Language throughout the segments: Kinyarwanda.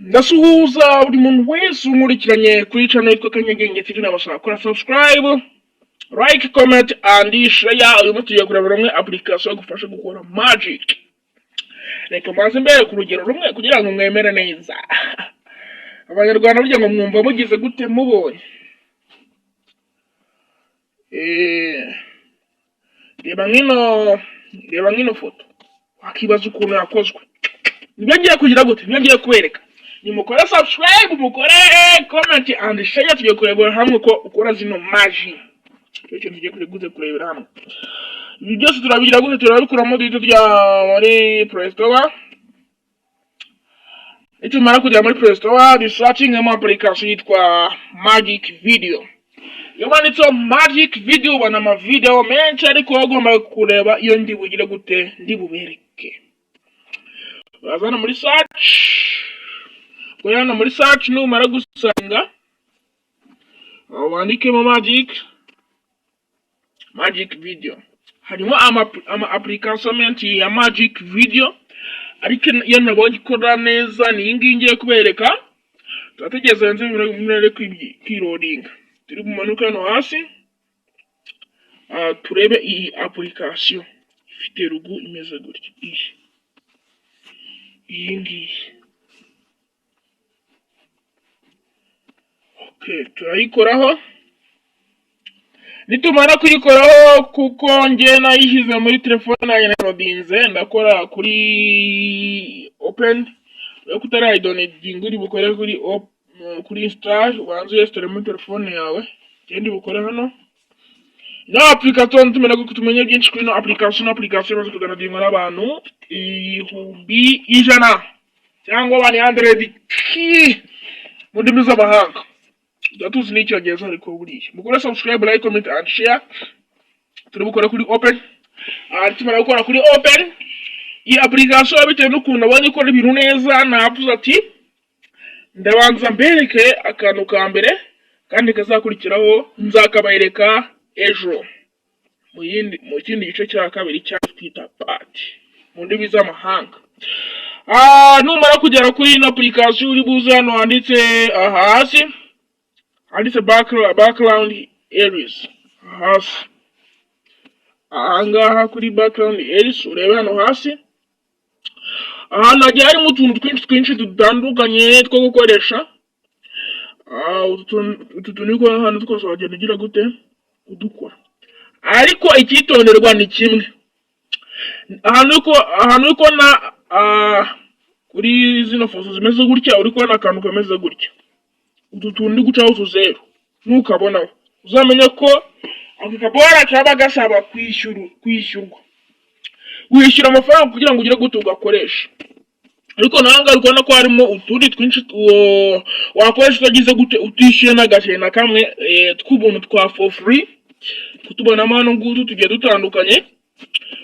Ndasuhuza buri muntu wese unkurikiranye kuri channel yitwa Kanyagenge TV. Nabasaba gukora subscribe, like, comment and share. Uyu munsi tugiye kurebera hamwe application igufasha gukora magic. Reka mbanze mbere ku rugero rumwe kugira ngo mwemere neza. Abanyarwanda burya ngo mwumva mugize gute mubonye? Reba nk'ino foto, wakibaza ukuntu yakozwe. Nibyo ngiye kugira gute? Nibyo ngiye kubereka. Nimukore subscribe, mukore comment and share. Tugiye kurebera hamwe uko ukora zino magic. Icyo kintu tugiye gute kurebera hamwe, ibi byose turabigira gute? Turabikuramo, duhita tujya muri Play Store. Nitumara kujya muri Play Store, dusearchingemo application yitwa Magic Video. Iyo wanditseho Magic Video ubona ama video menshi, ariko wowe ugomba kureba iyo ndi bugire gute, ndi bubereke. Uraza hano muri search, ubwo hano muri search numara gusanga, wandikemo magic video. Harimo ama application menshi ya magic video, ariko iyo nabonye ikora neza ni iyi ngiyi ngiye kubereka. Turategereza nze murere kwiloadinga. Turi bumanuke hano hasi, turebe iyi application ifite logo imeze gutya, iyi ngiyi. Okay, turayikoraho. Nitumara kuyikoraho, kuko njye nayishyize muri telefone yanjye nadownloadinze, ndakora kuri open. Urebe ko utarayidownloadinga, uri bukore kuri install, ubanze uyinstalle muri telefone yawe. Ngende bukore hano ino application. Tumenya tumenye byinshi kuri ino application. Ino application imaze kudownloadingwa n'abantu 100,000 cyangwa 100 mu ndimi z'amahanga. Tuba tuzi n'Icyongereza, ariko buriya mukore subscribe, like, comment and share. Turi bukore kuri open. Tumara gukora kuri open, iyi application, bitewe n'ukuntu abonye ikora ibintu neza, navuze ati ndabanza mbereke akantu ka mbere, kandi kazakurikiraho nzakabereka ejo mu kindi gice cya kabiri cya twita part mu ndimi z'amahanga. Numara kugera kuri ino application, uri buze hano handitse, aha hasi handitse background erase, hasi ahangaha kuri background erase. Urebe hano hasi ahantu hagiye harimo utuntu twinshi twinshi dutandukanye two gukoresha. Utu tuntu uri kubona hano twose wagenda ugira gute? Udukora. Ariko icyitonderwa ni kimwe: ahantu uri kubona kuri zino foto zimeze gutya, uri kubona akantu kameze gutya, utu tuntu ndi gucaho utuzeru, ntukabonaho uzamenye ko ako kabora kaba gasaba kwishyurwa. Wishyura amafaranga kugira ngo ugire gute? Ugakoresha. Ariko nawe ngaha uri kubona ko harimo utundi twinshi wakoresha utagize gute? Utishyuye n'agaceri na kamwe, tw'ubuntu, twa for free. Kutubonamo hano ngutu tugiye dutandukanye,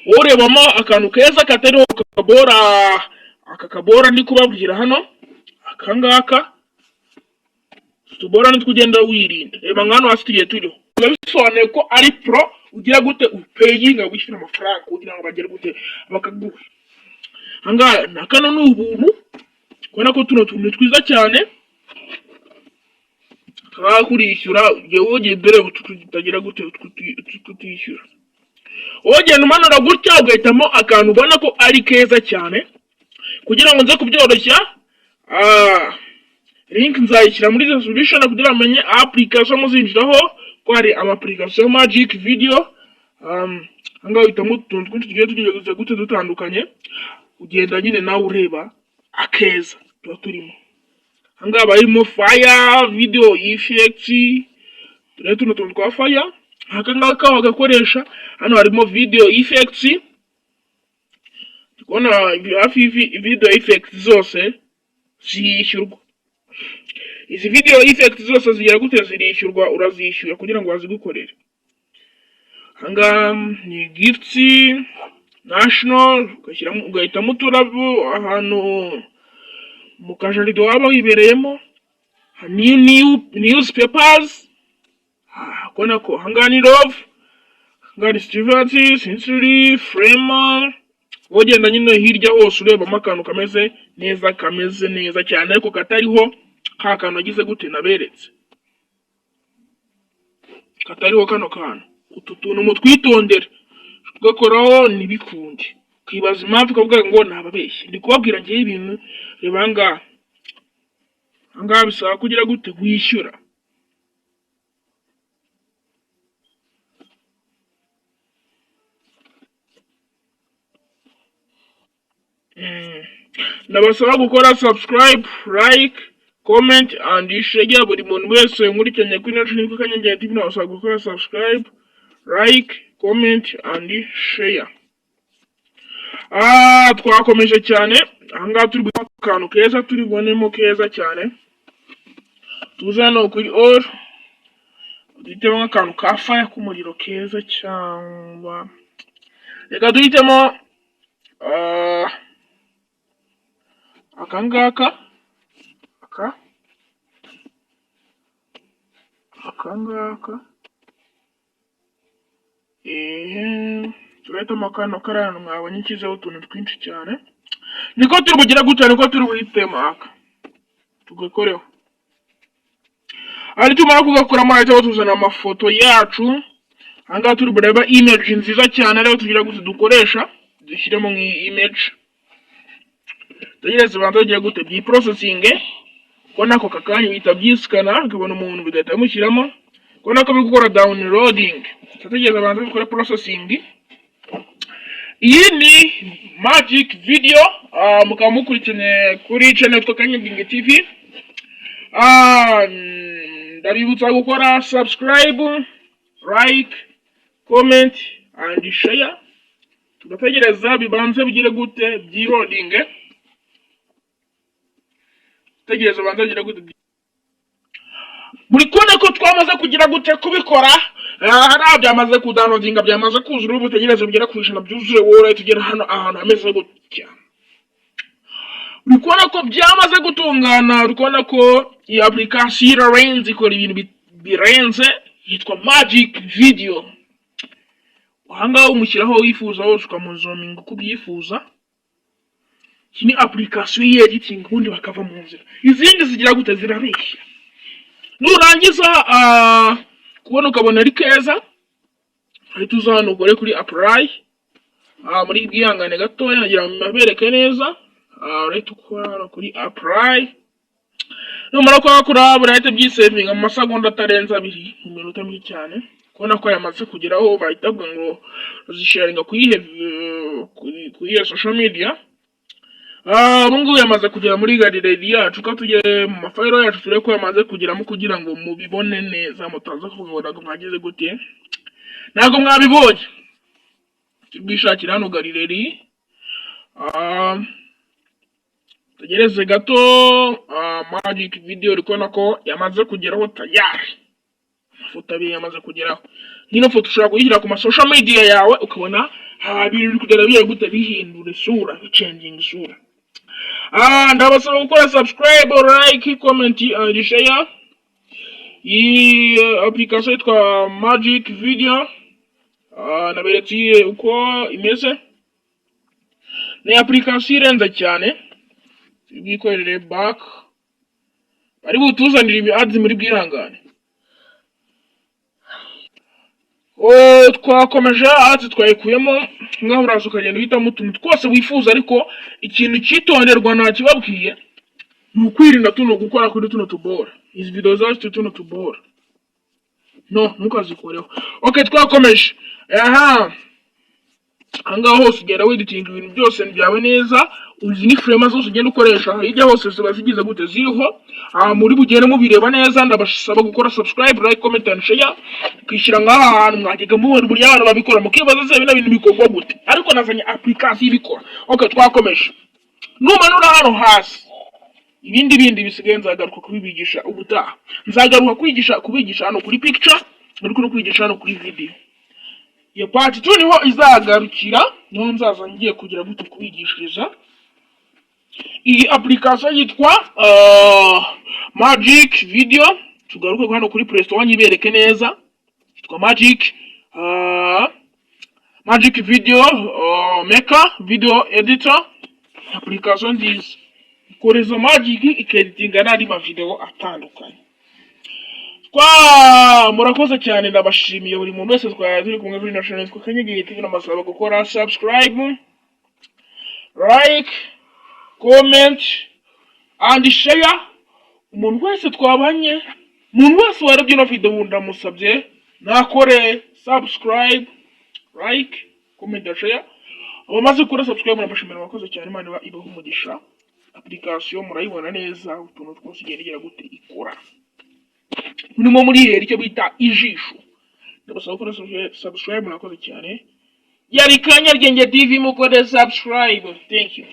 wowe urebamo akantu keza katariho akabora. Aka kabora ndi kubabwira hano, aka ngaka, utubora nitwo ugenda wirinda. Reba nka hano hasi tugiye turiho, biba bisobanuye ko ari pro. Ugira gute? Upayinga, wishyura amafaranga kugira ngo bagere gute? Bakaguha. Ahangaha na kano ni ubuntu. Kubona ko tuno tuntu ni twiza cyane, tukaba kurishyura. Ugiye ugenda ureba utu tutagira gute? Tutishyura. Wowe ugenda umanura gutya, ugahitamo akantu ubona ko ari keza cyane. Kugira ngo nze kubyoroshya, link nzayishyira muri description kugira ngo menye application muzinjiraho, ko hari ama application magic video. Ahangaha uhitamo utuntu twinshi tugiye tugiye gute? Dutandukanye. Ugenda nyine nawe ureba akeza tuba turimo. Ahangaha haba harimo fire video effects. Turebe tuno tuntu twa fire, aka ngaka wagakoresha. Hano harimo video effects. Ndi kubona hafi video effects zose zishyurwa. Izi video effects zose zigira gute? Zirishyurwa, urazishyura kugira ngo bazigukorere. Ahangaha ni gifts national, ugashyiramo, ugahitamo uturabo ahantu mu kajaride waba wibereyemo. New newspapers, ubona ko ahangaha ni love, ahangaha ni Stevens, Century, Frema. Wowe ugenda nyine hirya hose urebamo akantu kameze neza, kameze neza cyane, ariko katariho ka kantu nagize gute naberetse, katariho kano kantu. Utu tuntu mutwitondere, tugakoraho ntibikunde, ukibaza impamvu, ukavuga ngo nababeshye. Ndi kubabwira ngewe ibintu. Reba ahangaha, ahangaha bisaba kugira gute? Wishyura. Ndabasaba gukora subscribe, like, comment and share. Buri muntu wese nkurikiranye kuri National Nitwa Kanyange TV, ndabasaba gukora subscribe, like, comment and share. Twakomeje cyane. Ahangaha turi gukora akantu keza, turi bubonemo keza cyane. Tuze hano kuri all, duhitemo nk'akantu ka fire, k'umuriro keza, cyangwa reka duhitemo aka ngaka, aka ngaka. Ehe, turahitamo kano kari ahantu mwabonye nshyizeho utuntu twinshi cyane. Niko turi bugire gutya, niko turi buhitemo aka, tugakoreho. Ari tumara kugakoramo, hahita tuzana amafoto yacu. Ahangaha turi bureba image nziza cyane, ariyo tugira gute dukoresha, dushyiremo nk'iyi image. Tegereze banza tugiye gute byiprocessing, ko nako kakanya bihita byisikana, bikabona umuntu bigahita bimushyiramo, ko nako biri gukora downloading. Tutegereze banza bikore processing. Iyi ni Magic Video, mukaba mukurikiranye kuri channel yitwa Kanyange TV. Ndabibutsa gukora subscribe, like, comment and share. Tugategereza bibanze bigire gute byiloading, tegereza banze bigire gute. Muri kubona ko twamaze kugira gute kubikora. Hariya byamaze kudownloadinga, byamaze kuzura. Ubu utegereze bigera ku 100 byuzure, wowe tugera hano ahantu hameze gutya. Uri kubona ko byamaze gutungana, uri kubona ko iyi application irarenze, ikora ibintu birenze, yitwa Magic Video. Ahangaha umushyiraho wifuza hose, ukamuzoominga uko ubyifuza. Iyi ni application y'editing, ubundi bakava mu nzira. Izindi zigira gute? Zirabeshya. Nurangiza kubona ukabona ari keza, uhita uza hano ukore kuri apply. Muri bwihangane gatoya, nagira ngo mbabereke neza. Urahita ukora hano kuri apply. Numara kuhakora, burahita byisavinga mu masegonda atarenze 2, mu minota mike cyane. Kubona ko yamaze kugeraho, bahita bavuga ngo uzisharinga kuyihe social media. Ubu ngubu yamaze kugera muri gallery yacu. Ko tujye mu mafayiro yacu turebe ko yamaze kugeramo, kugira ngo mubibone neza, mutaza kuvuga ngo ntabwo mwagize gute, ntabwo mwabibonye. Tubwishakira hano gallery. Tegereze gato. Magic Video, uri kubona ko yamaze kugeraho tayari, amafoto abiri yamaze kugeraho. Nk'ino foto ushobora kuyishyira ku ma social media yawe, ukabona ibintu biri kugenda bigira gute, bihindura isura, bichanginga isura. Ndabasaba gukora subscribe, like, comment and share. Iyi application yitwa Magic Video, naberetse uko imeze. Ni application irenze cyane. Bwikorere back, bari butuzanire ibi ads, muri bwihangane. Oh, twakomeje, ads twayikuyemo. Ngaho uraza ukagenda uhitamo utuntu twose wifuza, ariko ikintu cyitonderwa ntakibabwiye ni ukwirinda tuno gukora kuri tuno tubora. Izi video zacu, tuno tubora, no ntukazikoreho. Okay, twakomeje. Aha ahangaha hose ugenda weditinga ibintu byose byawe neza. Izi ni frame zose ugenda ukoresha hirya hose, ziba zigize gute, ziriho. Muri bugende mubireba neza. Ndabasaba gukora subscribe, like, comment and share. Kwishyira nk'aha hantu mwajyaga mubona uburyo abantu babikora, mukibaza se bino bintu bikorwa gute, ariko nazanye application ibikora. Okay, twakomeje. Numanura hano hasi, ibindi bindi bisigaye nzagaruka kubibigisha ubutaha. Nzagaruka kwigisha, kubigisha hano kuri picture, ariko no kwigisha hano kuri video. Iyo part 2 niho izagarukira, niho nzaza ngiye kugira gute kubigishiriza. Iyi application yitwa Magic Video. Tugaruke hano kuri Play Store nyibereke neza. Yitwa Magic Magic Video Maker, video editor, application nziza ikora izo magic, ikeditinga n'andi mavideo atandukanye. Twa murakoze cyane, ndabashimiye buri muntu wese twari turi kumwe kuri National Twa Kanyegihe TV. N'amasaba gukora subscribe, like, comment and share. Umuntu wese twabanye, umuntu wese warebye ino video, ndamusabye nakore subscribe, like, comment and share. Abamaze gukora subscribe ndabashimira, murakoze cyane, Imana iba ibaha umugisha. Application murayibona neza, utuntu twose igenda igira gute ikora, murimo murihera icyo bita ijisho. Ndabasaba gukora subscribe, murakoze cyane. Yari Kanyarwenge TV, mukore subscribe. Thank you.